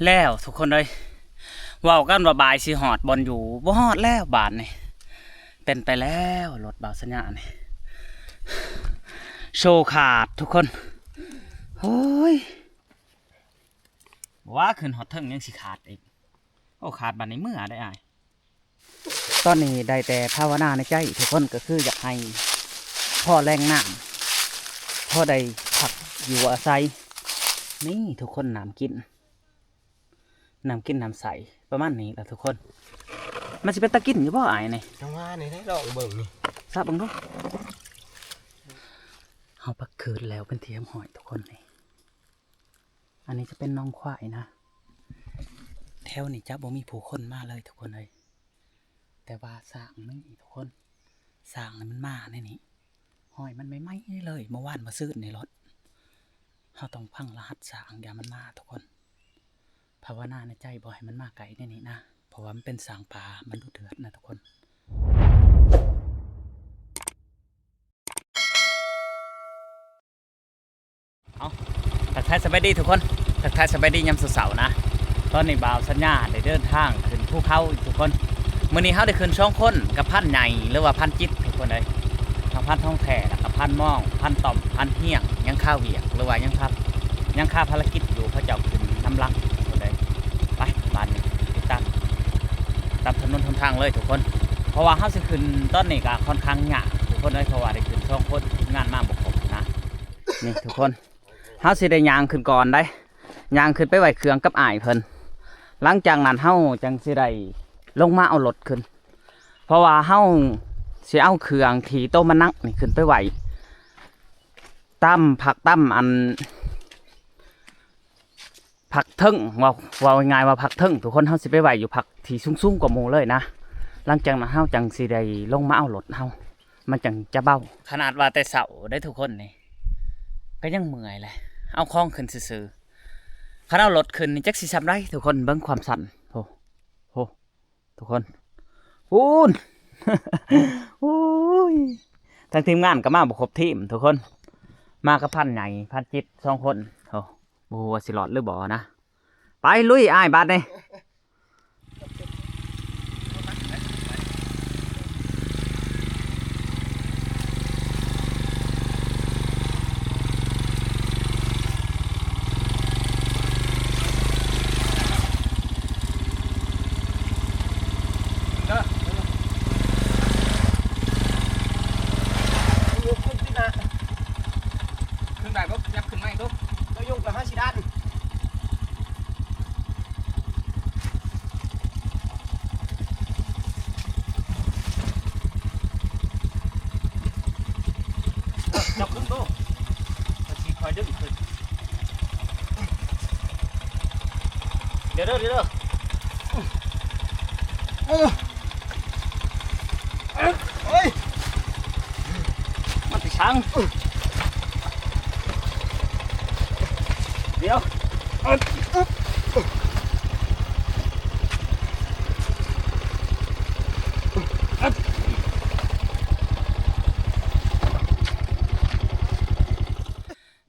ແລ້ວທຸກຄົນເອີຍ ເວົ້າກັນວ່າບ່າຍຊິຮອດບ່ອນຢູ່ ບໍ່ຮອດແລ້ວບາດນີ້ ເປັນໄປແລ້ວ ລົດບ່າວສັນຍານີ້ ໂຊຂາດທຸກຄົນ ໂອ້ຍ ວ່າຂຶ້ນຮອດເທິງຍັງຊິຂາດອີກ ໂອ້ ຂາດບາດນີ້ເມືອໄດ້ອ້າຍ. ຕອນນີ້ໄດ້ແຕ່ພາວະນາໃນໃຈທຸກຄົນ ກໍຄືຢາກໃຫ້ພໍແຫຼ່ງນ້ຳ ພໍໄດ້ພັກຢູ່ອາໄສ ນີ້ທຸກຄົນ ນ້ຳກິນ ນ້ຳກິນນ້ຳໃສ ປະມານນີ້ລະທຸກຄົນ ມັນຊິເປັນຕາກິນຢູ່ບໍ່ອ້າຍນີ້? ຈັງຫວະນີ້ໄດ້ລອງເບິ່ງນີ້ ຊະເບິ່ງດູ ເຮົາພັກຄືນແລ້ວເປັນທີ່ຮຽບຮ້ອຍທຸກຄົນນີ້. ອັນນີ້ຈະເປັນໜອງຄວາຍນະ ແຖວນີ້ຈະບໍ່ມີຜູ້ຄົນມາເລີຍທຸກຄົນເອີຍ ແຕ່ວ່າຊ້າງນີ້ທຸກຄົນ ຊ້າງນີ້ມັນມາໃນນີ້ ຮອຍມັນໃໝ່ໆເລີຍ ເມື່ອວານມາຊືນນີ້ໂລດ ເຮົາຕ້ອງຟັງລະຫັດຊ້າງ ຢ່າມັນມາທຸກຄົນ ພາວະນາໃນໃຈບໍ່ໃຫ້ມັນມາໃກ້ໃນນີ້ນະ ເພາະວ່າມັນເປັນຊ້າງປ່າ ມັນດຸເດືອດນະທຸກຄົນ. ເອົາ ທັກທາຍສະບາຍດີທຸກຄົນ ທັກທາຍສະບາຍດີຍາມເຊົ້າໆນະ ຕອນນີ້ບ່າວສັນຍາໄດ້ເດີນທາງຂຶ້ນພູເຂົາອີກທຸກຄົນ ມື້ນີ້ເຮົາໄດ້ຂຶ້ນສອງຄົນກັບພັນໃຫຍ່ ຫຼືວ່າພັນຈິດທຸກຄົນເອີຍ ທັງພັນທອງແທ້ ແລ້ວກໍພັນມອງ ພັນຕ້ອມ ພັນຮຽງ ຍັງຄາວຽກ ຫຼືວ່າຍັງພັກ ຍັງຄາພາລະກິດຢູ່ ເຂົາເຈົ້າຂຶ້ນນຳຫຼັງທຸກຄົນເອີຍ ໄປ ບາດນີ້ຕິດຕາມຕາມຖະໜົນຫົນທາງເລີຍທຸກຄົນ ເພາະວ່າເຮົາຊິຂຶ້ນຕອນນີ້ກໍຄ່ອນຂ້າງຍາກທຸກຄົນເອີຍ ເພາະວ່າໄດ້ຂຶ້ນສອງຄົນ ທີມງານມາບໍ່ຄົບນະ ນີ້ທຸກຄົນ ເຮົາຊິໄດ້ຍ່າງຂຶ້ນກ່ອນໄດ໋ ຍ່າງຂຶ້ນໄປໄວ້ເຄື່ອງກັບອ້າຍເພິ່ນ ຫຼັງຈາກນັ້ນເຮົາຈັ່ງຊິໄດ້ລົງມາເອົາລົດຂຶ້ນ ເພາະວ່າເຮົາຊິເອົາເຄື່ອງທີ່ໂຕມັນໜັກນີ້ຂຶ້ນໄປໄວ້ຕາມພັກຕາມອັນ ພັກເທິງ ເວົ້າ ເວົ້າງ່າຍໆວ່າພັກເທິງ ທຸກຄົນ ເຮົາຊິໄປໄວ້ຢູ່ພັກທີ່ສູງໆກວ່າໝູ່ເລີຍນະ ຫຼັງຈາກນັ້ນເຮົາຈັ່ງຊິໄດ້ລົງມາເອົາລົດເຮົາ ມັນຈັ່ງຈະເບົາ ຂະໜາດວ່າແຕ່ເຊົ້າເດ້ທຸກຄົນນີ້ ກໍຍັງເມື່ອຍແຫຼະ ເອົາຂອງຂຶ້ນຊື່ໆ ຄັນເອົາລົດຂຶ້ນນີ້ຈັກຊິຊ່ຳໃດທຸກຄົນ ເບິ່ງຄວາມຊັນ ໂອ້ ໂອ້ ທຸກຄົນ ພຸ້ນ ໂອ້ຍ ທາງທີມງານກໍມາບໍ່ຄົບທີມທຸກຄົນ ມາກັບພັນໃຫຍ່ ພັນຈິດ ສອງຄົນ ໂອ້ ບໍ່ຮູ້ວ່າຊິລອດຫຼືບໍ່ນະ ໄປລຸຍອ້າຍບາດນີ້. ຂຶ້ນໄປບໍ່ ຍັບຂຶ້ນມາອີກດູ ເຈົ້າຍົກແລ້ວເຮົາຊິດັນ. ເຈົ້າຂຶ້ນໂຕ ຂ້ອຍຊິຄ່ອຍດຶງຂຶ້ນ ດຽວເດີ ດຽວເດີ ເອີ ໂອ້ຍ ມັນຊິຊັງ ດຽວ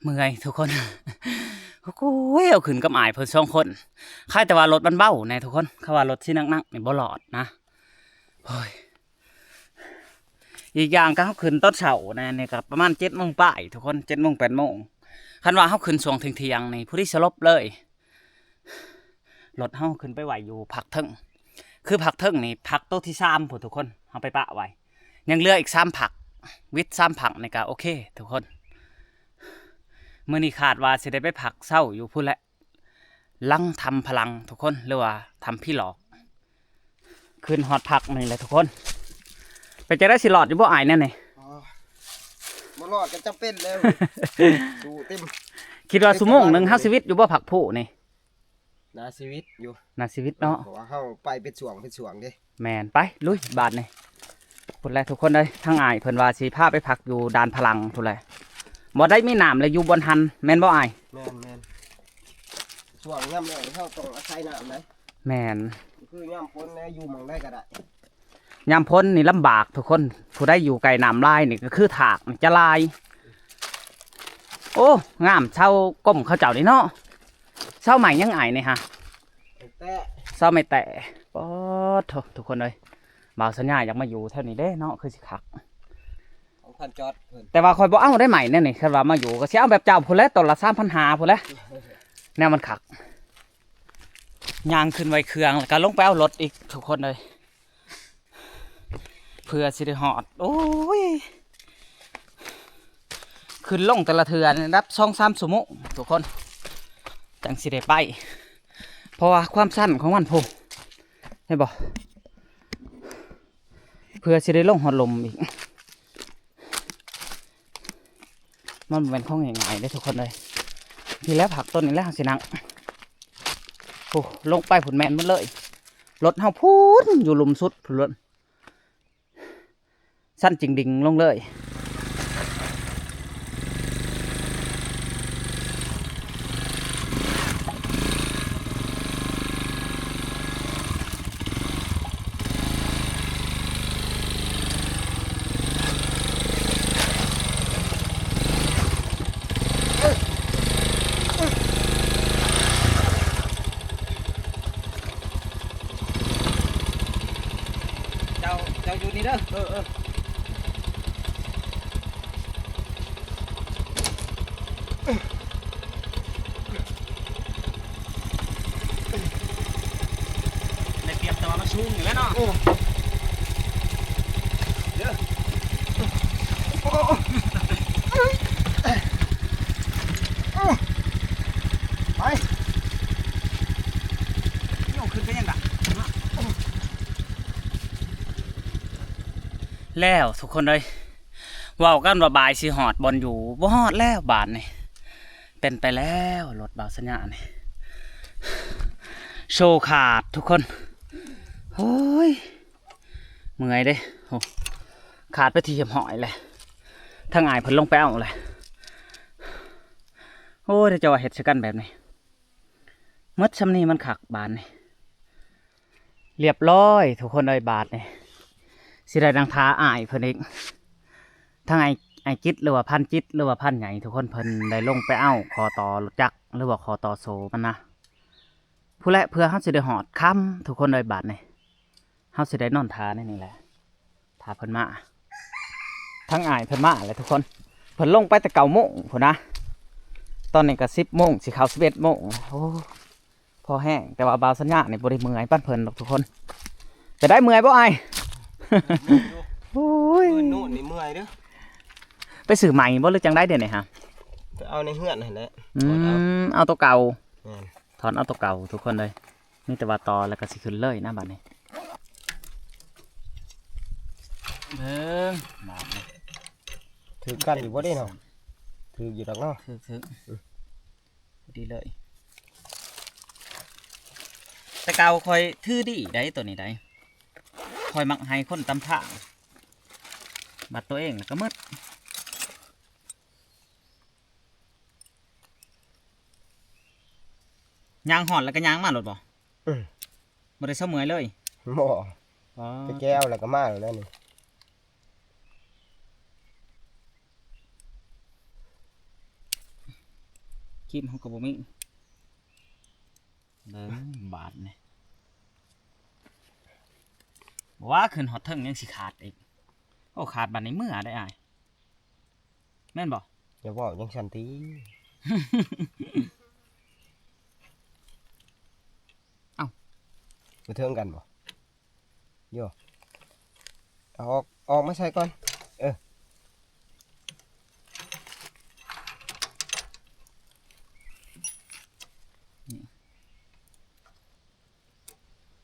ເມື່ອຍທຸກຄົນ ໂອ້ຍ ເອົາຂຶ້ນກັບອ້າຍເພິ່ນສອງຄົນ ຄາຍແຕ່ວ່າລົດມັນເບົາແດ່ທຸກຄົນ ຄັນວ່າລົດຊິໜັກໆນີ້ບໍ່ລອດນະ ໂອ້ຍ ອີກຢ່າງກໍເຮົາຂຶ້ນຕອນເຊົ້ານະ ນີ້ກໍປະມານເຈັດໂມງປາຍທຸກຄົນ ເຈັດໂມງ ແປດໂມງ ຄັນວ່າເຮົາຂຶ້ນຊ່ວງທ່ຽງໆນີ້ ຜູ້ດີສະຫຼົບເລີຍ ລົດເຮົາຂຶ້ນໄປໄວ້ຢູ່ພັກເທິງ ຄືພັກເທິງນີ້ພັກໂຕທີສາມພຸ້ນທຸກຄົນ ເຮົາໄປປະໄວ້ ຍັງເຫຼືອອີກສາມພັກ ວິດສາມພັກນີ້ກໍໂອເຄທຸກຄົນ ມື້ນີ້ຄາດວ່າຊິໄດ້ໄປພັກເຊົາຢູ່ພຸ້ນແຫຼະ ຫຼັງຖ້ຳພະລັງທຸກຄົນ ຫຼືວ່າຖ້ຳຜີຫຼອກ ຂຶ້ນຮອດພັກນີ້ແຫຼະທຸກຄົນ ເປັນຈັ່ງໃດ ຊິລອດຢູ່ບໍ່ອ້າຍແນວນີ້? ອໍ ບໍ່ລອດກໍຈຳເປັນແລ້ວ ສູ້ເຕັມ ຄິດວ່າຊົ່ວໂມງໜຶ່ງເຮົາຊິວິດຢູ່ບໍ່ ພັກຜູ້ນີ້? ໜ້າຊິວິດຢູ່ ໜ້າຊິວິດເນາະ ເພາະວ່າເຮົາໄປເປັນຊ່ວງເປັນຊ່ວງເດ້ ແມ່ນ ໄປລຸຍບາດນີ້ ພຸ້ນແຫຼະທຸກຄົນເອີຍ ທາງອ້າຍເພິ່ນວ່າຊິພາໄປພັກຢູ່ດ່ານພະລັງພຸ້ນແຫຼະ ບໍ່ໄດ້ມີນ້ຳແລະ ຢູ່ບ່ອນຫັ້ນແມ່ນບໍ່ອ້າຍ? ແມ່ນໆ ຊ່ວງຍາມແລ້ງເຮົາຕ້ອງອາໄສນ້ຳໄດ໋ ແມ່ນ ຄືຍາມຝົນແລະ ຢູ່ໝ່ອງໃດກໍໄດ້ ຍາມຝົນນີ້ລຳບາກທຸກຄົນ ຜູ້ໃດຢູ່ໃກ້ນ້ຳຫຼາຍນີ້ກໍຄືທາກຈະຫຼາຍ ໂອ້ ງາມ ເຊົາກົມເຂົາເຈົ້ານີ້ເນາະ ເຊົາໄມ້ຫຍັງອ້າຍນີ້ຫະ? ແຕ່ ເສົາໄມ້ແຕ່. ປາດໂທ້ ທຸກຄົນເອີຍ ບ່າວສັນຍາຢາກມາຢູ່ແຖວນີ້ເດ້ເນາະ ຄືຊິຄັກ ຂອງທ່ານຈອດເພິ່ນ. ແຕ່ວ່າຂ້ອຍບໍ່ເອົາໄດ້ໄມ້ແນວນີ້ ຄັນວ່າມາຢູ່ກໍຊິເອົາແບບເຈົ້າພຸ້ນແຫຼະ ຕົ້ນລະສາມພັນຫ້າພຸ້ນແຫຼະ ແນວມັນຄັກ. ຍ່າງຂຶ້ນໄວ້ເຄື່ອງ ແລ້ວກໍລົງໄປເອົາລົດອີກ ທຸກຄົນເອີຍ. ເພື່ອຊິໄດ້ຮອດ ໂອ້ຍ ຂຶ້ນລົງແຕ່ລະເທື່ອນີ້ນັບສອງສາມຊົ່ວໂມງ ທຸກຄົນ ຈັ່ງຊິໄດ້ໄປ ເພາະວ່າຄວາມຊັນຂອງມັນພຸ້ນ ເຫັນບໍ່ ເພື່ອຊິໄດ້ລົງຮອດລຸ່ມອີກ. ມັນບໍ່ແມ່ນຂອງງ່າຍໆເດ້ທຸກຄົນເອີຍ. ພີ້ແຫຼະ ຜັກຕົ້ນນີ້ແຫຼະ ເຮົາຊິນັ່ງ ໂອ້ ລົງໄປພຸ້ນແມ່ນໝົດເລີຍ. ລົດເຮົາພຸ້ນ ຢູ່ລຸ່ມສຸດພຸ້ນໂລດ ຊັນຈິງດິງລົງເລີຍ. ເຈົ້າ ເຈົ້າຢູ່ນີ້ເດີ. ເອີ ເອີ. ໄດ້ປຽບແຕ່ວ່າມັນສູງນີ້ແຫຼະເນາະ. ເອີ ເດີ ໂອ້ ໄປ ໂຍກຂຶ້ນໄປຍັງດະ ແລ້ວທຸກຄົນເອີຍ ເວົ້າກັນວ່າບ່າຍຊິຮອດບ່ອນຢູ່ ບໍ່ຮອດແລ້ວບາດນີ້. ເປັນໄປແລ້ວ ລົດບ່າວສັນຍານີ້ ໂຊຂາດທຸກຄົນ. ໂອ້ຍ ເມື່ອຍເດ້ ໂອ້ ຂາດໄປທີ່ຮຽບຮ້ອຍແລ້ວ ທາງອ້າຍເພິ່ນລົງໄປເອົາແລ້ວ. ໂອ້ຍ ເຈົ້າວ່າເຮັດໃສ່ກັນແບບນີ້ ໝົດຊ່ຳນີ້ມັນຄັກບາດນີ້. ລຽບຮ້ອຍທຸກຄົນເອີຍ ບາດນີ້ ຊິໄດ້ນັ່ງຖ້າອ້າຍເພິ່ນອີກ ທັງອ້າຍ ອ້າຍຈິດ ຫຼືວ່າພັນຈິດ ຫຼືວ່າພັນໃຫຍ່ ທຸກຄົນ ເພິ່ນໄດ້ລົງໄປເອົາຂໍ້ຕໍ່ລົດຈັກ ຫຼືວ່າຂໍ້ຕໍ່ໂສ້ມັນນະ ພຸ້ນແຫຼະ. ເພື່ອເຮົາຊິໄດ້ຮອດຄ່ຳທຸກຄົນເອີຍ ບາດນີ້ ເຮົາຊິໄດ້ນອນຖ້າໃນນີ້ແຫຼະ. ຖ້າເພິ່ນມາ ທັງອ້າຍເພິ່ນມາແຫຼະທຸກຄົນ ເພິ່ນລົງໄປແຕ່ເກົ້າໂມງພຸ້ນນະ ຕອນນີ້ກໍສິບໂມງ ຊິເຂົ້າສິບເອັດໂມງ. ໂອ້ ພໍແຮງ ແຕ່ວ່າບ່າວສັນຍານີ້ບໍ່ໄດ້ເມື່ອຍປານເພິ່ນດອກທຸກຄົນ. ເປັນໃດ ເມື່ອຍບໍ່ອ້າຍ? ໂອ້ຍ ມື້ໂນ້ນນີ້ເມື່ອຍເດີ້. ໄປຊື້ໃໝ່ບໍ່ ຫຼືຈັ່ງໃດດຽວນີ້ຫະ? ໄປເອົາໃນເຮືອນຫັ້ນແຫຼະ. ອືມ ເອົາໂຕເກົ່າ. ແມ່ນ. ຖອນເອົາໂຕເກົ່າທຸກຄົນເອີຍ ມີແຕ່ວ່າຕໍ່ແລ້ວກໍຊິຂຶ້ນເລີຍນະບາດນີ້. ເບິ່ງບາດນີ້ ຖືກກັນຢູ່ບໍ່ເດ້ເນາະ? ຖືກຢູ່ດອກເນາະ. ຖືກໆ ອືມ ພໍດີເລີຍ. ແຕ່ເກົ່າຂ້ອຍຖືດີໄດ໋ ໂຕນີ້ໄດ໋ ຂ້ອຍມັກໃຫ້ຄົນຕຳທາງ ບັດໂຕເອງລະກໍໝົດ. ຍ່າງຮອດແລ້ວກໍຍ່າງມາໂລດບໍ່? ອືມ ບໍ່ໄດ້ເຊົາເມື່ອຍເລີຍ? ບໍ່. ອໍ ໄປແກ້ວແລ້ວກໍມາໂລດແລ້ວນີ້. ຄຣີມເຮົາກໍບໍ່ມີ. ເບິ່ງບາດນີ້ ບໍ່ວ່າຂຶ້ນຮອດເທິງຍັງຊິຂາດອີກ. ໂອ້ ຂາດບາດນີ້ເມື່ອໄດ໋ອ້າຍ. ແມ່ນບໍ່? ຢ່າເວົ້າຈັ່ງຊັ້ນຕິ. ເອົ້າ ບໍ່ເຖິງກັນບໍ່? ໂຢ ເອົາອອກ ອອກມາໃສ່ກ່ອນ. ເອີ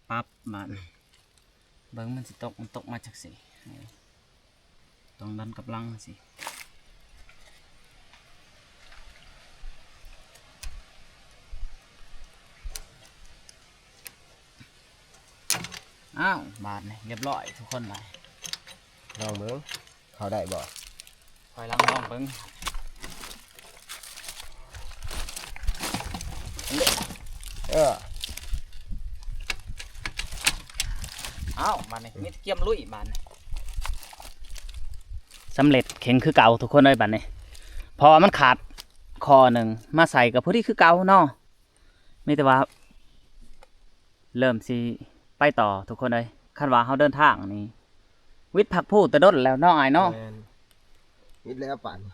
ປັບ ບາດນີ້ເບິ່ງມັນຊິຕົກ ມັນຕົກມາຈັ່ງຊີ້ ຕ້ອງດັນກັບຫຼັງຊີ້. ອ້າວ ບາດນີ້ຮຽບຮ້ອຍທຸກຄົນ ບາດນີ້ລອງເບິ່ງ. ເຂົ້າໄດ້ບໍ່? ຖອຍຫຼັງລອງເບິ່ງ. ເອີ ເອົ້າ ບາດນີ້ມີແຕ່ກຽມລຸຍບາດນີ້. ສຳເລັດເຄັ່ງຄືເກົ່າທຸກຄົນເອີຍບາດນີ້ ເພາະວ່າມັນຂາດຂໍ້ໜຶ່ງ ມາໃສ່ກໍພໍດີຄືເກົ່າເນາະ. ມີແຕ່ວ່າ ເລີ່ມຊິໄປຕໍ່ທຸກຄົນເອີຍ. ຄັນວ່າເຮົາເດີນທາງນີ້ ວິດຜັກພູແຕ່ດົນແລ້ວເນາະອ້າຍເນາະ. ແມ່ນ ວິດແລ້ວປານນີ້.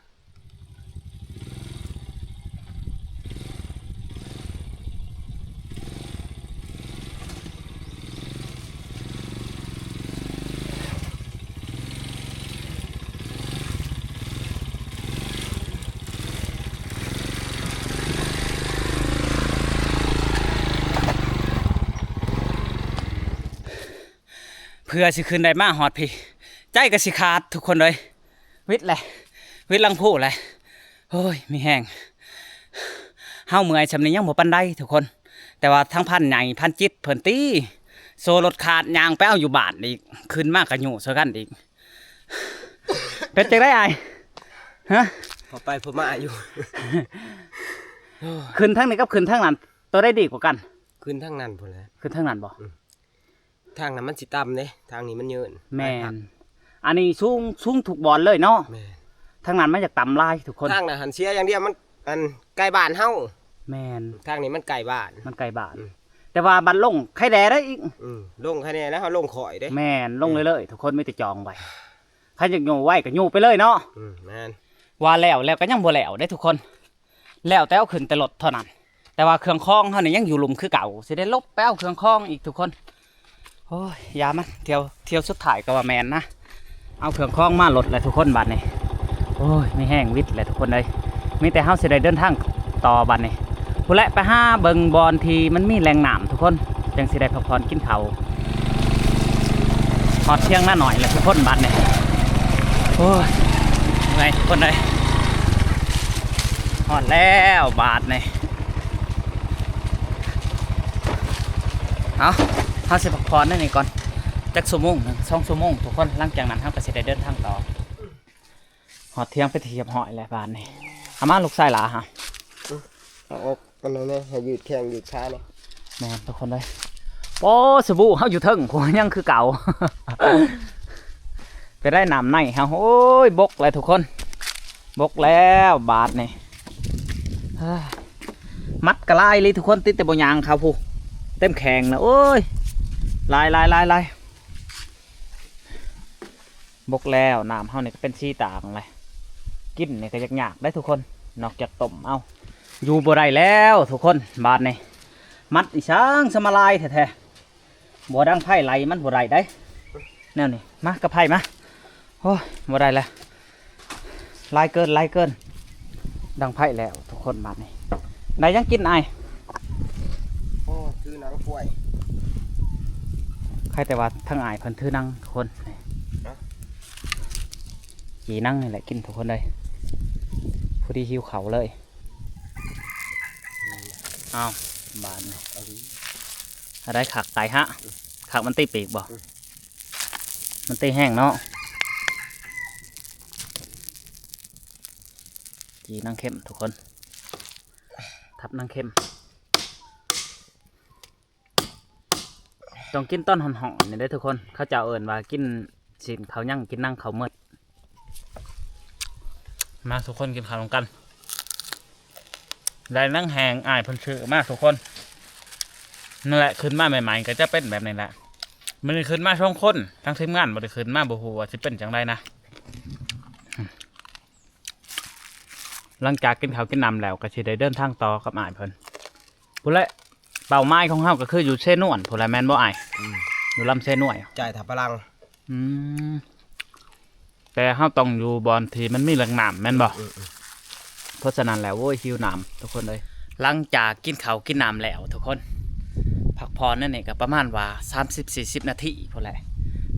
ເພື່ອຊິຂຶ້ນໄດ້ມາຮອດພີ້ ໃຈກໍຊິຂາດທຸກຄົນເອີຍ. ວິດແຫຼະ ວິດຫຼັງພູແຫຼະ. ໂອ້ຍ ມີແຮງ. ເຮົາເມື່ອຍຊ່ຳນີ້ຍັງບໍ່ປານໃດທຸກຄົນ, ແຕ່ວ່າທາງພັນໃຫຍ່ ພັນຈິດເພິ່ນຕິໂຊລົດຂາດ ຍ່າງໄປເອົາຢູ່ບ້ານອີກ, ຂຶ້ນມາກະຫຍູ້ງໃສ່ກັນອີກ. ເປັນຈັ່ງໃດອ້າຍ? ຮະ? ພໍໄປພໍມາຢູ່. ຂຶ້ນທາງນີ້ກັບຂຶ້ນທາງນັ້ນ ໂຕໃດດີກວ່າກັນ? ຂຶ້ນທາງນັ້ນພຸ້ນແຫຼະ. ຂຶ້ນທາງນັ້ນບໍ່? ອືມ. ທາງນັ້ນມັນຊິຕ່ຳເດ້ ທາງນີ້ມັນເຍີນ. ແມ່ນ. ອັນນີ້ສູງ ສູງທຸກບ່ອນເລີຍເນາະ. ແມ່ນ. ທາງນັ້ນມັນຢາກຕ່ຳຫຼາຍທຸກຄົນ. ທາງນັ້ນຫັ້ນເສຍຢ່າງດຽວ ມັນ ອັນ ໃກ້ບ້ານເຮົາ. ແມ່ນ. ທາງນີ້ມັນໃກ້ບ້ານ. ມັນໃກ້ບ້ານ. ອືມ. ແຕ່ວ່າບັດລົງໄຄແດ່ໄດ້ອີກ. ອືມ ລົງໄຄແດ່ແລ້ວ ເຮົາລົງຄ່ອຍເດ້. ແມ່ນ ລົງເລື້ອຍໆ ທຸກຄົນ ມີແຕ່ຈອງໄວ້. ຄັນຢາກໂຍໄວກໍໂຍໄປເລີຍເນາະ. ອືມ ແມ່ນ. ວ່າແລ້ວ ແລ້ວກໍຍັງບໍ່ແລ້ວເດ້ທຸກຄົນ. ແລ້ວແຕ່ເອົາຂຶ້ນແຕ່ລົດເທົ່ານັ້ນ, ແຕ່ວ່າເຄື່ອງຂອງເຮົານີ້ຍັງຢູ່ລຸ່ມຄືເກົ່າ, ຊິໄດ້ລົບໄປເອົາເຄື່ອງຂອງອີກທຸກຄົນ. ໂອ້ຍ ຢ່າມັນ ທ່ຽວ ທ່ຽວສຸດທ້າຍກໍວ່າແມ່ນນະ, ເອົາເຄື່ອງຂອງມາລົດແລ້ວທຸກຄົນບາດນີ້. ໂອ້ຍ ມີແຮງວິດແລ້ວທຸກຄົນເອີຍ, ມີແຕ່ເຮົາຊິໄດ້ເດີນທາງຕໍ່ບາດນີ້. ພຸ້ນແຫຼະ ໄປຫາເບິ່ງບ່ອນທີ່ມັນມີແຫຼ່ງນ້ຳທຸກຄົນ, ຈັ່ງຊິໄດ້ພັກຜ່ອນກິນເຂົ້າ. ຮອດທຽງນານ້ອຍແລ້ວທຸກຄົນບາດນີ້. ໂອ້ຍ ເມື່ອຍທຸກຄົນເອີຍ, ຮອດແລ້ວບາດນີ້. ເອົາ ເຮົາຊິພັກຜ່ອນໃນນີ້ກ່ອນ ຈັກຊົ່ວໂມງໜຶ່ງ ສອງຊົ່ວໂມງທຸກຄົນ, ຫຼັງຈາກນັ້ນເຮົາກໍຊິໄດ້ເດີນທາງຕໍ່. ຮອດທຽງເປັນທີ່ຮຽບຮ້ອຍແລ້ວບາດນີ້. ເອົາມາລູກຊາຍຫຼ້າຫະ. ເອົາອອກອັນນັ້ນແດ່ ໃຫ້ຢືດແຂ້ງຢືດຂາແດ່. ແມ່ນທຸກຄົນເອີຍ. ໂອ້ ສະບູເຮົາຢູ່ເທິງ ໂຫ ຍັງຄືເກົ່າ. ໄປໄດ້ນ້ຳໃນເຮົາ. ໂອ້ຍ ບົກແລ້ວທຸກຄົນ, ບົກແລ້ວບາດນີ້. ມັດກະຫຼາຍອີ່ຫຼີທຸກຄົນ, ຕິດແຕ່ບໍ່ຍ່າງເຂົ້າພຸ້ນ ເຕັມແຂ້ງແລ້ວ. ໂອ້ຍ ຫຼາຍໆໆໆ. ບົກແລ້ວ, ນ້ຳເຮົານີ້ກໍເປັນສີຕ່າງແຫຼະ. ກິນນີ້ກໍຍາກໆໄດ໋ທຸກຄົນ, ນອກຈາກຕົ້ມເອົາ. ຢູ່ບໍ່ໄດ້ແລ້ວທຸກຄົນ, ບາດນີ້ມັດອີ່ຫຍັງຊະມາຫຼາຍແທ້ໆ. ບໍ່ດັງໄຟໄລ່ມັນບໍ່ໄດ້ໄດ໋ ແນວນີ້. ມາ ກັບໄຟມາ. ໂອ້ຍ ບໍ່ໄດ້ແລ້ວ. ຫຼາຍເກີນ ຫຼາຍເກີນ. ດັງໄຟແລ້ວທຸກຄົນບາດນີ້. ໄດ້ຫຍັງກິນອ້າຍ? ໂອ້ ຖືໜັງຄວາຍ. ໃຄແຕ່ວ່າທາງອ້າຍເພິ່ນຖືໜັງທຸກຄົນ. ຮະ? ຈີ່ໜັງນີ້ແຫຼະກິນທຸກຄົນເອີຍ. ພໍດີຫິວເຂົ້າເລີຍ. ອ້າວ ບາດນີ້. ເອົາໄດ້ຄັກໄຕຫະ. ຄັກ ມັນຕີປີກບໍ່? ມັນຕີແຮງເນາະ. ຈີ່ໜັງເຂັມທຸກຄົນ, ທັບໜັງເຂັມ. ຕ້ອງກິນຕອນຮ້ອນໆນີ້ເດ້ທຸກຄົນ, ເຂົາເຈົ້າເອີ້ນວ່າກິນຊີ້ນເຂົ້າຍັງ ກິນໜັງເຂົ້າໝົດ. ມາທຸກຄົນກິນເຂົ້ານຳກັນ. ໄດ້ໜັງແຫ້ງອ້າຍເພິ່ນຊື້ມາທຸກຄົນ. ນັ້ນແຫຼະ ຂຶ້ນມາໃໝ່ໆກໍຈະເປັນແບບນີ້ແຫຼະ. ມື້ນີ້ຂຶ້ນມາສອງຄົນ, ທາງທີມງານບໍ່ໄດ້ຂຶ້ນມາ, ບໍ່ຮູ້ວ່າຊິເປັນຈັ່ງໃດນະ. ຫຼັງຈາກກິນເຂົ້າກິນນ້ຳແລ້ວ ກໍຊິໄດ້ເດີນທາງຕໍ່ກັບອ້າຍເພິ່ນ. ພຸ້ນແຫຼະ ເປົ້າໝາຍຂອງເຮົາກໍຄືຢູ່ເຊນວນພຸ້ນແຫຼະ ແມ່ນບໍ່ອ້າຍ? ອືມ ຢູ່ລຳເຊນວນ ຈ່າຍທ່າພະລັງ. ອືມ ແຕ່ເຮົາຕ້ອງຢູ່ບ່ອນທີ່ມັນມີແຫຼ່ງນ້ຳແມ່ນບໍ່? ອືມໆ ເພາະສະນັ້ນແລ້ວ ໂອ້ຍ ຫິວນ້ຳທຸກຄົນເອີຍ. ຫຼັງຈາກກິນເຂົ້າກິນນ້ຳແລ້ວທຸກຄົນ ພັກຜ່ອນນັ້ນນີ້ກໍປະມານວ່າສາມສິບສີ່ສິບນາທີພຸ້ນແຫຼະ.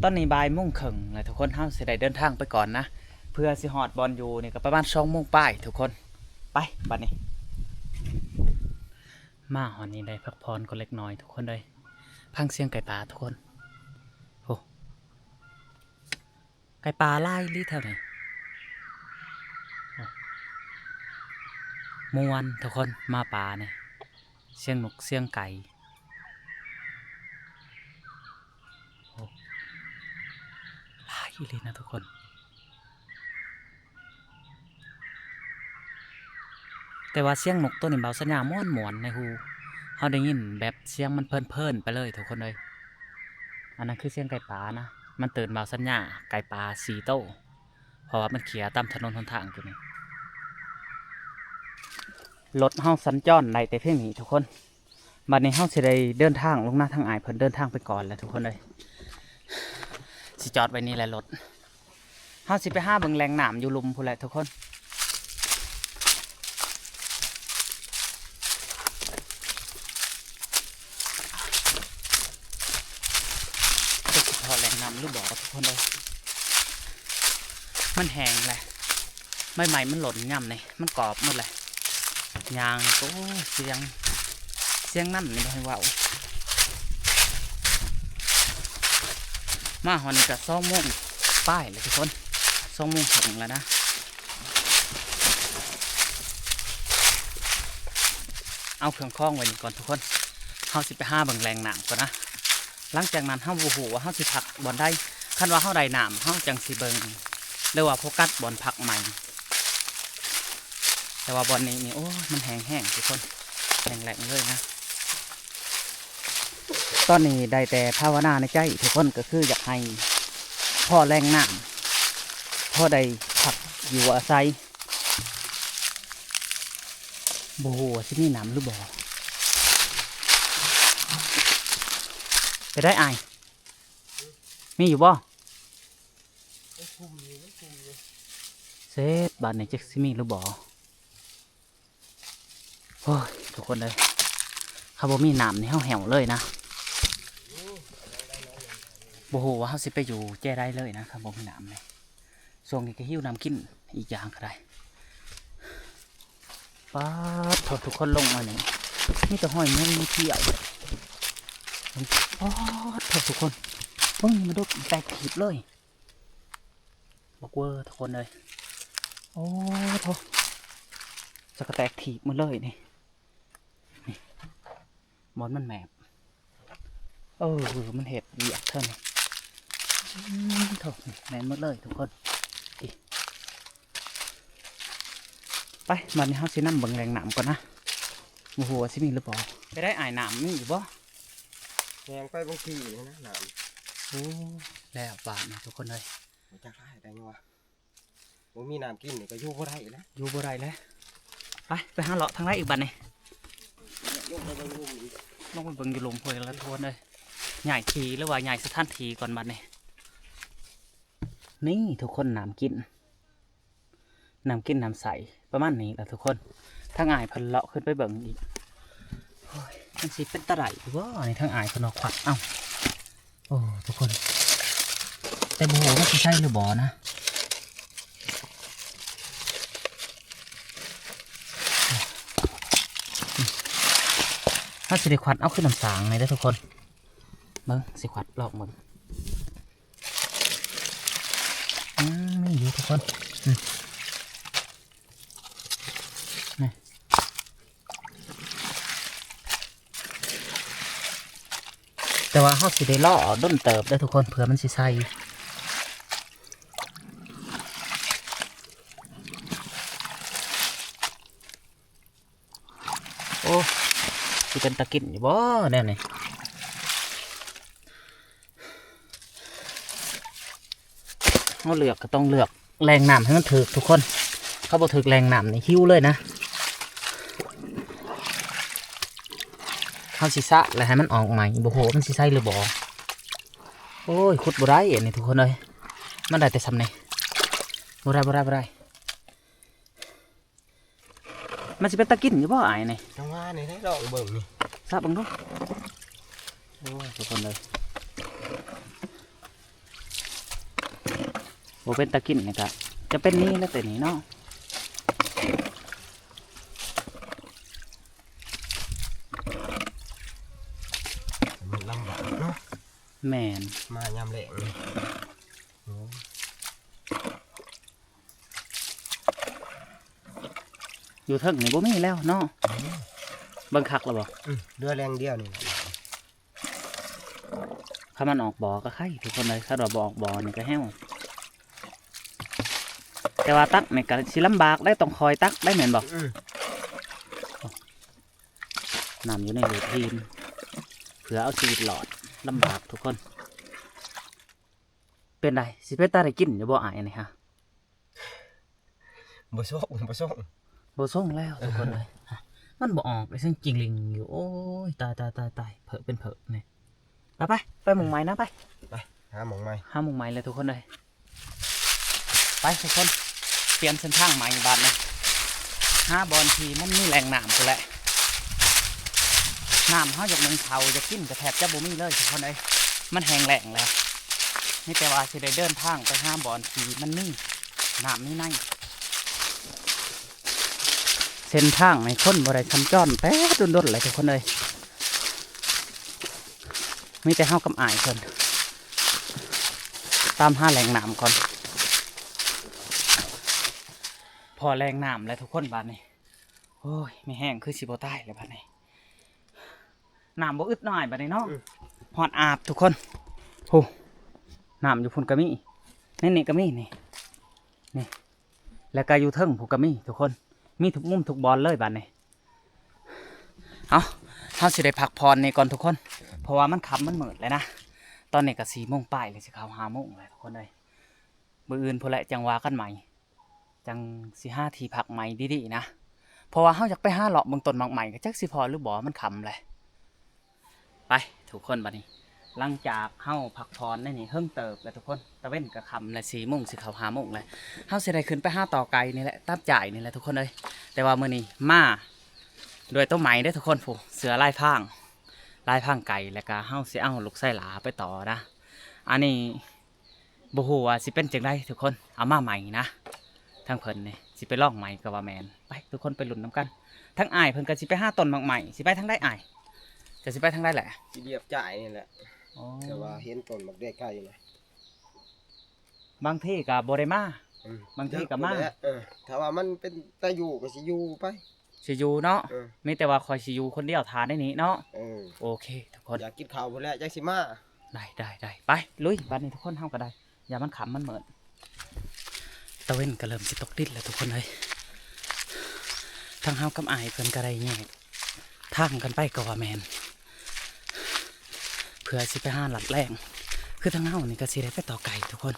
ຕອນນີ້ບ່າຍໂມງເຄິ່ງແລ້ວທຸກຄົນ, ເຮົາຊິໄດ້ເດີນທາງໄປກ່ອນນະ, ເພື່ອຊິຮອດບ່ອນຢູ່ນີ້ກໍປະມານສອງໂມງປາຍທຸກຄົນ. ໄປ ບາດນີ້ ມາຮອດນີ້ໄດ້ພັກຜ່ອນກໍເລັກນ້ອຍທຸກຄົນເອີຍ. ຟັງສຽງໄກ່ປ່າທຸກຄົນ. ໂອ້ ໄກ່ປ່າຫຼາຍອີ່ຫຼີແຖວນີ້. ໂອ້ ມ່ວນທຸກຄົນ, ມາປ່ານີ້ ສຽງນົກສຽງໄກ່. ໂອ້ ຫຼາຍອີ່ຫຼີນະທຸກຄົນ. ແຕ່ວ່າສຽງນົກໂຕນີ້ ເບົາສັນຍາ ມ່ວນໆໃນຫູ. ເຮົາໄດ້ຍິນແບບສຽງມັນເພີນໆໄປເລີຍທຸກຄົນເອີຍ. ອັນນັ້ນຄືສຽງໄກ່ປ່ານະ, ມັນເຕືອນວ່າສັນຍາໄກ່ປ່າສີ່ໂຕ ເພາະວ່າມັນເຂ້ຍຕາມຖະໜົນຫົນທາງຢູ່ນີ້. ລົດເຮົາສັນຈອນໄດ້ແຕ່ພຽງນີ້ທຸກຄົນ. ບັດນີ້ເຮົາຊິໄດ້ເດີນທາງລົງນາ, ທາງອ້າຍເພິ່ນເດີນທາງໄປກ່ອນແລ້ວທຸກຄົນເອີຍ. ຊິຈອດໄວ້ນີ້ແຫຼະລົດ. ເຮົາຊິໄປຫາເບິ່ງແຫຼ່ງນ້ຳຢູ່ລຸ່ມພຸ້ນແຫຼະທຸກຄົນ. ຈັກຊິພໍແຫຼ່ງນ້ຳຫຼືບໍ່ທຸກຄົນເອີຍ. ມັນແຫ້ງແຫຼະ, ໃບໄມ້ມັນຫຼົ່ນຍາມນີ້ ມັນກອບໝົດແຫຼະ. ຍ່າງກໍ ໂອ້ຍ ສຽງ ສຽງນ້ຳນີ້ບໍ່ໃຫ້ເວົ້າ. ມາຮອດນີ້ກໍສອງໂມງປາຍແລ້ວທຸກຄົນ, ສອງໂມງເຄິ່ງແລ້ວນະ. ເອົາເຄື່ອງຂອງໄວ້ນີ້ກ່ອນທຸກຄົນ, ເຮົາຊິໄປຫາເບິ່ງແຫຼ່ງນ້ຳກ່ອນນະ. ຫຼັງຈາກນັ້ນເຮົາບໍ່ຮູ້ວ່າເຮົາຊິພັກບ່ອນໃດ. ຄັນວ່າເຮົາໄດ້ນ້ຳ ເຮົາຈັ່ງຊິເບິ່ງ ຫຼືວ່າໂຟກັສບ່ອນພັກໃໝ່. ແຕ່ວ່າບ່ອນນີ້ນີ້ ໂອ້ຍ ມັນແຫ້ງແຮງທຸກຄົນ, ແຫ້ງແລ້ງເລີຍນະ. ຕອນນີ້ໄດ້ແຕ່ພາວະນາໃນໃຈທຸກຄົນ, ກໍຄືຢາກໃຫ້ພໍແຫຼ່ງນ້ຳ ພໍໄດ້ພັກຢູ່ອາໄສ. ບໍ່ຮູ້ວ່າຊິມີນ້ຳຫຼືບໍ່. ໄປໄດ້ອ້າຍ? ມີຢູ່ບໍ່? ເສັດ ບາດນີ້ຈັກຊິມີຫຼືບໍ່. ໂອ້ຍ ທຸກຄົນເອີຍ, ຖ້າບໍ່ມີນ້ຳນີ້ເຮົາແຫ້ວເລີຍນະ. ບໍ່ຮູ້ວ່າເຮົາຊິໄປຢູ່ແຈໃດເລີຍນະ ຖ້າບໍ່ມີນ້ຳນີ້. ຊ່ວງນີ້ກໍຫິວນ້ຳກິນອີກຢ່າງກໍໄດ້. ປາດໂທ້ ທຸກຄົນ ລົງມານີ້ມີແຕ່ຫອຍມູນເຂຍວ. ປາດໂທ້ ທຸກຄົນ ເບິ່ງ ມາດົກແຕກຖີບເລີຍ. ບັກເວີທຸກຄົນເອີຍ. ໂອ້ໂທ້ ສະກະແຕກຖີບໝົດເລີຍນີ້. ນີ້ ບ່ອນມັນແມບ ເອີ ມັນເຮັດວຽກເທື່ອນີ້. ອືມ ໂທ້ ນີ້ແມ່ນໝົດເລີຍທຸກຄົນ. ນີ້ ໄປ ບາດນີ້ເຮົາຊິນຳເບິ່ງແຫຼ່ງນ້ຳກ່ອນນະ, ບໍ່ຮູ້ວ່າຊິມີຫຼືບໍ່. ໄປໄດ້ອ້າຍ ນ້ຳມີຢູ່ບໍ່? ແຮງໄປບາງທີນີ້ນະນ້ຳ. ໂອ້ ແລ້ວບາດນີ້ທຸກຄົນເອີຍ. ບໍ່ຈັກຫຼາຍໄດ້ຍັງວະ. ບໍ່ມີນ້ຳກິນນີ້ກໍຢູ່ບໍ່ໄດ້ແລ້ວ ຢູ່ບໍ່ໄດ້ແລ້ວ. ໄປ ໄປຫາເລາະທາງໃດອີກບາດນີ້. ລົງໄປເບິ່ງຢູ່ລຸ່ມອີກ ລົງໄປເບິ່ງຢູ່ລຸ່ມພຸ້ນລະທຸກຄົນເອີຍ. ຍ້າຍທີ່ ຫຼືວ່າຍ້າຍສະຖານທີ່ກ່ອນບາດນີ້. ນີ້ທຸກຄົນ ນ້ຳກິນ ນ້ຳກິນນ້ຳໃສປະມານນີ້ລະທຸກຄົນ. ທາງອ້າຍເພິ່ນເລາະຂຶ້ນໄປເບິ່ງອີກ. ໂອ້ຍ ມັນຊິເປັນຕາໄດ້ຢູ່ບໍ່ນີ້? ທາງອ້າຍເພິ່ນວ່າຂວັດ ເອົ້າ ໂອ້ ທຸກຄົນ ແຕ່ບໍ່ຮູ້ວ່າມັນຊິໃຊ້ຫຼືບໍ່ນະ. ເຮົາຊິໄດ້ຂວັດເອົາຄືນ້ຳສາງນີ້ເດີທຸກຄົນ. ເບິ່ງ ຊິຂວັດລອງເບິ່ງ. ອືມ ມີຢູ່ທຸກຄົນ. ອືມ ນີ້ ແຕ່ວ່າເຮົາຊິໄດ້ລໍດົນເຕີບເດີທຸກຄົນ ເພື່ອມັນຊິໃສ່. ໂອ້ ຊິເປັນຕາກິນຢູ່ບໍ່ແນວນີ້? ເຮົາເລືອກກໍຕ້ອງເລືອກແຫຼ່ງນ້ຳໃຫ້ມັນຖືກທຸກຄົນ. ຖ້າບໍ່ຖືກແຫຼ່ງນ້ຳນີ້ຫິວເລີຍນະ. ເຮົາຊິສະແລ້ວໃຫ້ມັນອອກໃໝ່ ບໍ່ຮູ້ວ່າມັນຊິໃຊ້ຫຼືບໍ່. ໂອ້ຍ ຂຸດບໍ່ໄດ້ອັນນີ້ທຸກຄົນເອີຍ, ມັນໄດ້ແຕ່ສ່ຳນີ້. ບໍ່ໄດ້ ບໍ່ໄດ້ ບໍ່ໄດ້. ມັນຊິເປັນຕາກິນຢູ່ບໍ່ອ້າຍນີ້? ຈັງຫວະນີ້ໄດ້ລອງເບິ່ງນີ້ ສະເບິ່ງດູ. ໂອ້ຍ ທຸກຄົນເອີຍ ບໍ່ເປັນຕາກິນນີ້ກະຈະເປັນນີ້ແຫຼະແຕ່ນີ້ເນາະ. ມັນລຳບາກເນາະ. ແມ່ນ ມາຍາມແລ້ງນີ້. ໂອ້ ຢູ່ເທິງນີ້ບໍ່ມີແລ້ວເນາະ. ອືມ ເບິ່ງຄັກແລ້ວບໍ່? ອືມ ເຫຼືອແຫຼ່ງດຽວນີ້ແຫຼະ. ຄັນມັນອອກບໍ່ກໍໄຄທຸກຄົນເອີຍ, ຄັນວ່າບໍ່ອອກບໍ່ນີ້ກໍແຫ້ວ. ແຕ່ວ່າຕັກນີ້ກໍຊິລຳບາກໄດ໋, ຕ້ອງຄອຍຕັກໄດ໋ ແມ່ນບໍ່? ອືມ. ນ້ຳຢູ່ໃນລູກຫີນ ເພື່ອເອົາຊີວິດລອດ ລຳບາກທຸກຄົນ. ເປັນໃດ ຊິເປັນຕາໄດ້ກິນຢູ່ບໍ່ອ້າຍອັນນີ້ຮະ? ບໍ່ຊົງ ບໍ່ຊົງ ບໍ່ຊົງແລ້ວທຸກຄົນເອີຍ. ມັນບໍ່ອອກ ໄອ້ເຊິ່ງຈິງລິງຢູ່. ໂອ້ຍ ຕາຍ ຕາຍ ຕາຍ ຕາຍ ເພີ້ເປັນເພີ້ນີ້. ໄປ ໄປ ໄປໝ່ອງໃໝ່ນະ ໄປ ໄປ ຫາໝ່ອງໃໝ່ ຫາໝ່ອງໃໝ່ແລ້ວທຸກຄົນເອີຍ. ໄປທຸກຄົນ ປ່ຽນເສັ້ນທາງໃໝ່ບາດນີ້ ຫາບ່ອນທີ່ມັນມີແຫຼ່ງນ້ຳພຸ້ນແຫຼະ. ນ້ຳເຮົາຢາກໜຶ້ງເຂົ້າຢາກກິນກໍແທບຈະບໍ່ມີເລີຍທຸກຄົນເອີຍ ມັນແຫ້ງແລ້ງແລ້ວ. ມີແຕ່ວ່າຊິໄດ້ເດີນທາງໄປຫາບ່ອນທີ່ມັນມີນ້ຳມີໃນ. ເສັ້ນທາງໃນຄົນບໍ່ໄດ້ສັນຈອນແຕ່ດົນໆແລ້ວທຸກຄົນເອີຍ. ມີແຕ່ເຮົາກັບອ້າຍເພິ່ນຕາມຫາແຫຼ່ງນ້ຳກ່ອນ. ພໍແຫຼ່ງນ້ຳແລ້ວທຸກຄົນບາດນີ້. ໂອ້ຍ ມີແຮງຄືຊິບໍ່ຕາຍແລ້ວບາດນີ້. ນ້ຳບໍ່ອຶດນ້ອຍບາດນີ້ເນາະ. ອືມ ຮອດອາບທຸກຄົນ. ໂຫ ນ້ຳຢູ່ພຸ້ນກໍມີ ໃນນີ້ກໍມີ ນີ້ ນີ້ ແລ້ວກໍຢູ່ເທິງພຸ້ນກໍມີທຸກຄົນ. ມີທຸກມຸມທຸກບ່ອນເລີຍບາດນີ້. ເອົາ ເຮົາຊິໄດ້ພັກຜ່ອນນີ້ກ່ອນທຸກຄົນ ເພາະວ່າມັນຄ່ຳມັນມືດແລ້ວນະ. ຕອນນີ້ກໍສີ່ໂມງປາຍແລ້ວ ຊິເຂົ້າຫ້າໂມງແລ້ວທຸກຄົນເອີຍ. ມື້ອື່ນພຸ້ນແຫຼະຈັ່ງວ່າກັນໃໝ່ ຈັ່ງຊິຫາທີ່ພັກໃໝ່ດີໆນະ ເພາະວ່າເຮົາຢາກໄປຫາເລາະເບິ່ງຕົ້ນໝາກໄມ້ ກໍຈັກຊິພໍ້ຫຼືບໍ່ ມັນຄ່ຳແຫຼະ. ໄປທຸກຄົນ ບາດນີ້ ຫຼັງຈາກເຮົາພັກຜ່ອນໃນນີ້ເຫິງເຕີບແລ້ວທຸກຄົນ ຕາເວັນກໍຄ່ຳແລ້ວ ສີ່ໂມງຊິເຂົ້າຫ້າໂມງແລ້ວ. ເຮົາຊິໄດ້ຂຶ້ນໄປຫາຕໍ່ໄກ່ນີ້ແຫຼະ ຕາມຈ້າຍນີ້ແຫຼະທຸກຄົນເອີຍ. ແຕ່ວ່າມື້ນີ້ມາດ້ວຍໂຕໃໝ່ເດີທຸກຄົນ ຜູ້ເສື້ອລາຍພາງ ລາຍພາງໄກ່ ແລ້ວກໍເຮົາຊິເອົາລູກຊາຍຫຼ້າໄປຕໍ່ນະ. ອັນນີ້ ບໍ່ຮູ້ວ່າຊິເປັນຈັ່ງໃດທຸກຄົນ ເອົາມາໃໝ່ນະ ທາງເພິ່ນນີ້ ຊິໄປລອງໃໝ່ກໍວ່າແມ່ນ. ໄປ ທຸກຄົນໄປລຸ້ນນຳກັນ. ທາງອ້າຍເພິ່ນກໍຊິໄປຫາຕົ້ນໝາກໄມ້ ຊິໄປທາງໃດອ້າຍ? ຈະຊິໄປທາງໃດແຫຼະ? ຊິລຽບຈ່າຍນີ້ແຫຼະ. ອໍ ແຕ່ວ່າເຫັນຕົ້ນໝາກແດງໄກ່ນະ ບາງທີກໍບໍ່ໄດ້ມາ. ອືມ ບາງທີກໍມາ. ເອີ ຖ້າວ່າມັນເປັນຕາຢູ່ກໍຊິຢູ່ໄປ. ຊິຢູ່ເນາະ. ເອີ ມີແຕ່ວ່າຂ້ອຍຊິຢູ່ຄົນດຽວຖ້າໃນນີ້ເນາະ. ເອີ ໂອເຄທຸກຄົນ ຢາກກິນເຂົ້າພຸ້ນແຫຼະ ຈັ່ງຊິມາ. ໄດ້ ໄດ້ ໄດ້ ໄປ ລຸຍ ບັດນີ້ທຸກຄົນ ເຮົາກໍໄດ້ ຢ່າມັນຄ່ຳມັນມືດ. ຕາເວັນກໍເລີ່ມຊິຕົກດິນແລ້ວທຸກຄົນເອີຍ. ທາງເຮົາກັບອ້າຍເພິ່ນກໍໄດ້ແຍກທາງກັນໄປກໍວ່າແມ່ນ ເພື່ອຊິໄປຫາລັດແລ້ງ. ຄືທາງເຮົານີ້ກໍຊິໄດ້ໄປຕໍ່ໄກ່ທຸກຄົນ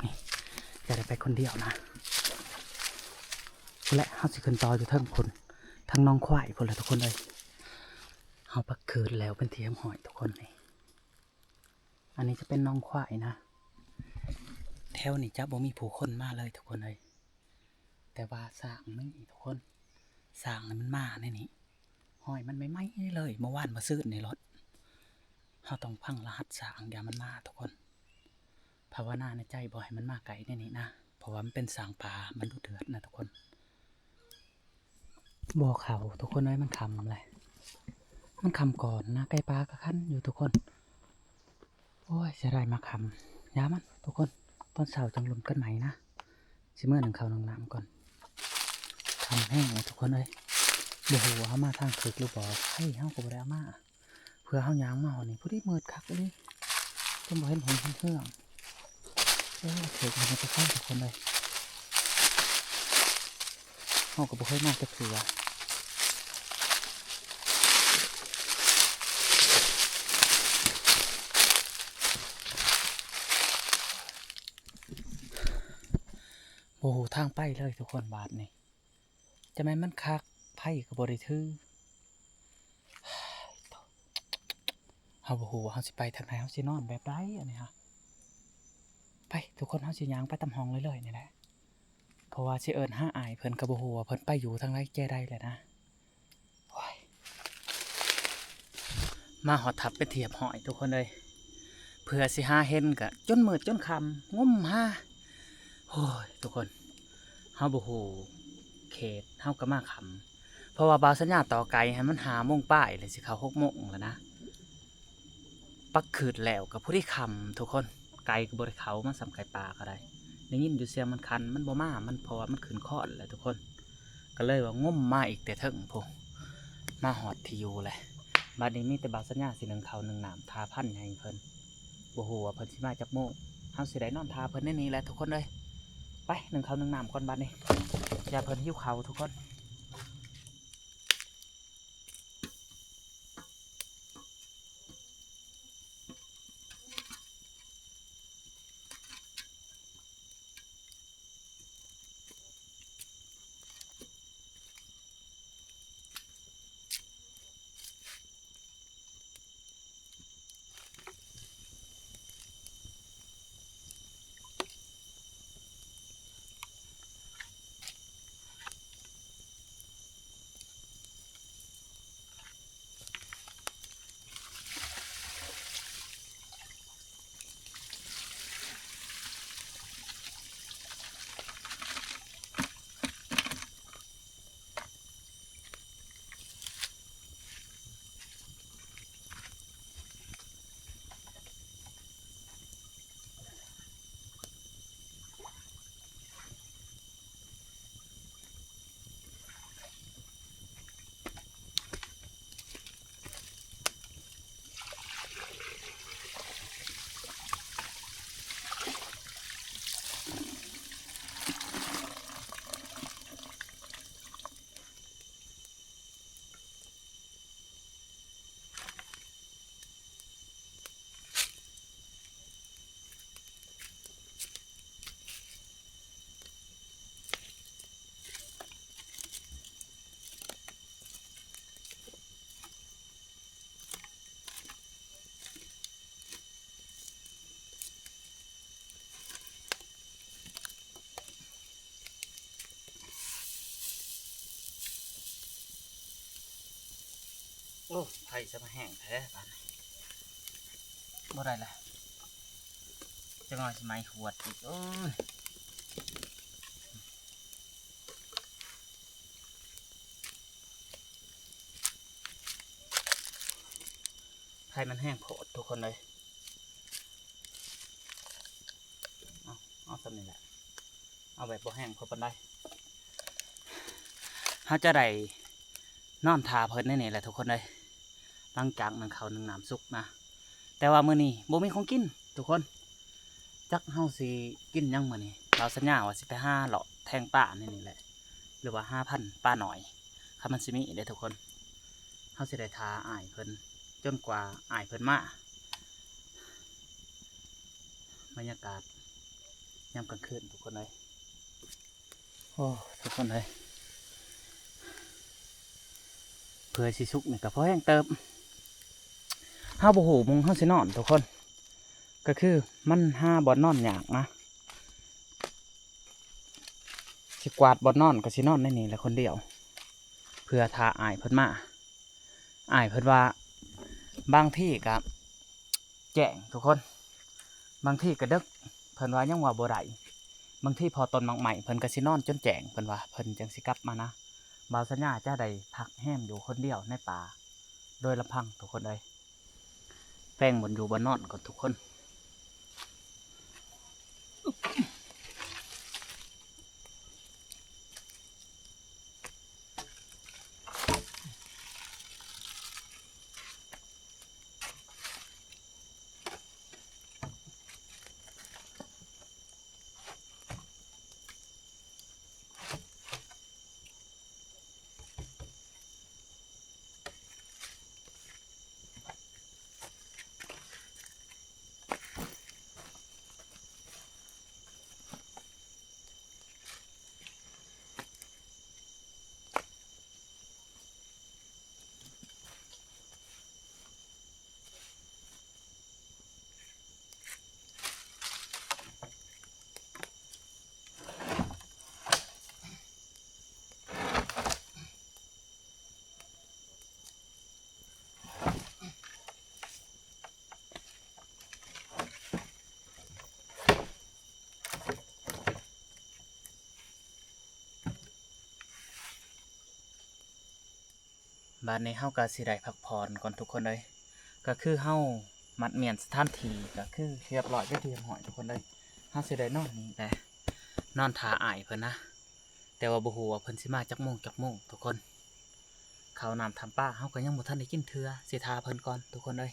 ນີ້ ຈະໄດ້ໄປຄົນດຽວນະ. ພຸ້ນແຫຼະ ເຮົາຊິຂຶ້ນຕໍ່ຢູ່ເທິງພຸ້ນ ທາງໜອງຄວາຍພຸ້ນແຫຼະທຸກຄົນເອີຍ. ເຮົາປັກຂືດແລ້ວເປັນທີ່ຮຽບຮ້ອຍທຸກຄົນ. ນີ້ ອັນນີ້ຈະເປັນໜອງຄວາຍນະ. ແຖວນີ້ຈະບໍ່ມີຜູ້ຄົນມາເລີຍທຸກຄົນເອີຍ ແຕ່ວ່າຊ້າງນີ້ທຸກຄົນ ຊ້າງນີ້ມັນມາໃນນີ້ ຮອຍມັນໃໝ່ໆເລີຍ ມື້ວານມື້ຊືນນີ້ໂລດ. ເຮົາຕ້ອງຟັງລະຫັດຊ້າງ ຢ່າມັນມາທຸກຄົນ. ພາວະນາໃນໃຈບໍ່ໃຫ້ມັນມາໃກ້ໃນນີ້ນະ ເພາະວ່າມັນເປັນຊ້າງປ່າ ມັນດຸເດືອດນະທຸກຄົນ. ບໍ່ເຂົ້າທຸກຄົນເອີຍ ມັນຄ່ຳແຫຼະ ມັນຄ່ຳກ່ອນນະ. ໄກ່ປ່າກໍຄັນຢູ່ທຸກຄົນ. ໂອ້ຍ ເສຍດາຍໝາກຄ່ຳ ຢ່າມັນທຸກຄົນ ຕອນເຊົ້າຈັ່ງລຸ້ນກັນໃໝ່ນະ. ຊິເມືອໜຶ້ງເຂົ້າໜຶ້ງນ້ຳກ່ອນ. ຄ່ຳແຮງເລີຍທຸກຄົນເອີຍ ບໍ່ຮູ້ວ່າເຮົາມາທາງຖືກຫຼືບໍ່ ໄຟເຮົາກໍບໍ່ໄດ້ເອົາມາ. ເພື່ອເຮົາຍ່າງມາຮອດນີ້ ພໍດີມືດຄັກອີ່ຫຼີ ຈົນບໍ່ເຫັນຫົງເຫັນເຮືອງ. ໂອ້ ຖືກມັນຈະໄຟທຸກຄົນເອີຍ ເຮົາກໍບໍ່ເຄີຍມາຈັກເທື່ອ. ບໍ່ຮູ້ທາງໄປເລີຍທຸກຄົນ ບາດນີ້ ຈະແມ່ນມັນຄັກ ໄຟກໍບໍ່ໄດ້ຖື. ເຮົາບໍ່ຮູ້ວ່າເຮົາຊິໄປທາງໃດ ເຮົາຊິນອນແບບໃດອັນນີ້ຮະ. ໄປທຸກຄົນ ເຮົາຊິຍ່າງໄປຕາມຮ່ອງເລື້ອຍໆນີ້ແຫຼະ ເພາະວ່າຊິເອີ້ນຫາອ້າຍເພິ່ນກໍບໍ່ຮູ້ວ່າເພິ່ນໄປຢູ່ທາງໃດແຈໃດແຫຼະນະ. ໂອ້ຍ ມາຮອດຖ້ຳເປັນທີ່ຮຽບຮ້ອຍທຸກຄົນເອີຍ ເພື່ອຊິຫາເຫັນກະຈົນມືດຈົນຄ່ຳ ງົມຫາ. ໂອ້ຍ ທຸກຄົນ ເຮົາບໍ່ຮູ້ເຂດ ເຮົາກໍມາຄ່ຳ ເພາະວ່າບ່າວສັນຍາຕໍ່ໄກ່ຫັ້ນມັນຫ້າໂມງປາຍ ແລ້ວຊິເຂົ້າຫົກໂມງແລ້ວນະ. ປັກຂືດແລ້ວກໍພໍດີຄ່ຳທຸກຄົນ ໄກ່ກໍບໍ່ໄດ້ເຂົ້າມາຊ້ຳ ໄກ່ປ່າກໍໄດ້ ໄດ້ຍິນຢູ່ສຽງມັນຄັນ ມັນບໍ່ມາ ມັນ ເພາະວ່າມັນຂຶ້ນຄອນແລ້ວທຸກຄົນ. ກໍເລີຍວ່າງົມມາອີກແຕ່ເທິງພຸ້ນ ມາຮອດທີ່ຢູ່ແລ້ວ. ບາດນີ້ມີແຕ່ບ່າວສັນຍາຊິໜຶ້ງເຂົ້າໜຶ້ງນ້ຳຖ້າພັນໃຫ້ເພິ່ນ ບໍ່ຮູ້ວ່າເພິ່ນຊິມາຈັກໂມງ. ເຮົາຊິໄດ້ນອນຖ້າເພິ່ນໃນນີ້ແຫຼະທຸກຄົນເອີຍ. ໄປໜຶ້ງເຂົ້າໜຶ້ງນ້ຳກ່ອນບາດນີ້ ຢ້ານເພິ່ນຫິວເຂົ້າທຸກຄົນ. ໂອ້ ໄຟຊະມາແຮງແທ້ບາດນີ້ ບໍ່ໄດ້ລະ ຈັກໜ້ອຍຊິໄໝຫວດອີກ ໂອ້ຍ. ໄຟມັນແຮງໂພດທຸກຄົນເອີຍ ເອົາ ເອົາສ່ຳນີ້ແຫຼະ ເອົາແບບບໍ່ແຮງພໍປານໃດ ເຮົາຈະໄດ້ນອນຖ້າເພິ່ນໃນນີ້ແຫຼະທຸກຄົນເອີຍ ຫຼັງຈາກໜຶ້ງເຂົ້າໜຶ້ງນ້ຳສຸກນະ ແຕ່ວ່າມື້ນີ້ບໍ່ມີຂອງກິນທຸກຄົນ ຈັກເຮົາຊິກິນຫຍັງມື້ນີ້ ບ່າວສັນຍາວ່າຊິໄປຫາເລາະແທງປາໃນນີ້ແຫຼະ ຫຼືວ່າຫາພັນປານ້ອຍ ຄັນມັນຊິມີເດ້ທຸກຄົນ ເຮົາຊິໄດ້ຖ້າອ້າຍເພິ່ນຈົນກວ່າອ້າຍເພິ່ນມາ ບັນຍາກາດຍາມກາງຄືນທຸກຄົນເອີຍ ໂອ້ ທຸກຄົນເອີຍ ເພື່ອຊິສຸກນີ້ກໍພໍແຮງເຕີບ ເຮົາບໍ່ຮູ້ໝ່ອງເຮົາຊິນອນທຸກຄົນ ກໍຄືມັນຫາບ່ອນນອນຍາກນະ ຊິກວາດບ່ອນນອນກໍຊິນອນໃນນີ້ແຫຼະຄົນດຽວ ເພື່ອຖ້າອ້າຍເພິ່ນມາ ອ້າຍເພິ່ນວ່າບາງທີກໍແຈ້ງທຸກຄົນ ບາງທີກໍເດິກ ເພິ່ນວ່າຍັງວ່າບໍ່ໄດ້ ບາງທີພໍ້ຕົ້ນໝາກໄມ້ເພິ່ນກໍຊິນອນຈົນແຈ້ງ ເພິ່ນວ່າເພິ່ນຈັ່ງຊິກັບມານະ ບ່າວສັນຍາຈະໄດ້ພັກແຮມຢູ່ຄົນດຽວໃນປ່າໂດຍລຳພັງທຸກຄົນເອີຍ. ແປງບ່ອນຢູ່ບ່ອນນອນກ່ອນທຸກຄົນ. ບາດນີ້ເຮົາກໍຊິໄດ້ພັກຜ່ອນກ່ອນທຸກຄົນເອີຍ. ກໍຄືເຮົາມັດມ້ຽນສະຖານທີ່ກໍຄືຮຽບຮ້ອຍເປັນທີ່ຮຽບຮ້ອຍທຸກຄົນເອີຍ. ເຮົາຊິໄດ້ນອນນີ້ແຫຼະ ນອນຖ້າອ້າຍເພິ່ນນະ. ແຕ່ວ່າບໍ່ຮູ້ວ່າເພິ່ນຊິມາຈັກໂມງຈັກໂມງທຸກຄົນ. ເຂົ້ານ້ຳທຳປາເຮົາກໍຍັງບໍ່ທັນໄດ້ກິນເທື່ອ ຊິຖ້າເພິ່ນກ່ອນທຸກຄົນເອີຍ.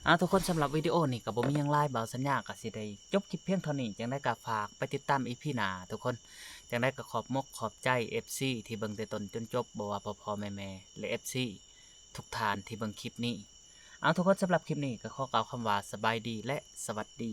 ເອົາ ທຸກຄົນ ສຳລັບວິດີໂອນີ້ກໍບໍ່ມີຫຍັງຫຼາຍ ບ່າວສັນຍາກໍຊິໄດ້ຈົບຄລິບພຽງເທົ່ານີ້. ຈັ່ງໃດກໍຝາກໄປຕິດຕາມອີພີໜ້າທຸກຄົນ. ຈັ່ງໃດກໍຂອບມົກຂອບໃຈເອັຟຊີທີ່ເບິ່ງແຕ່ຕົ້ນຈົນຈົບ ບໍ່ວ່າພໍ່ໆແມ່ໆ ແລະ ເອັຟຊີທຸກທ່ານທີ່ເບິ່ງຄລິບນີ້. ເອົາ ທຸກຄົນ ສຳລັບຄລິບນີ້ກໍຂໍກ່າວຄຳວ່າສະບາຍດີ ແລະ ສະຫວັດດີ.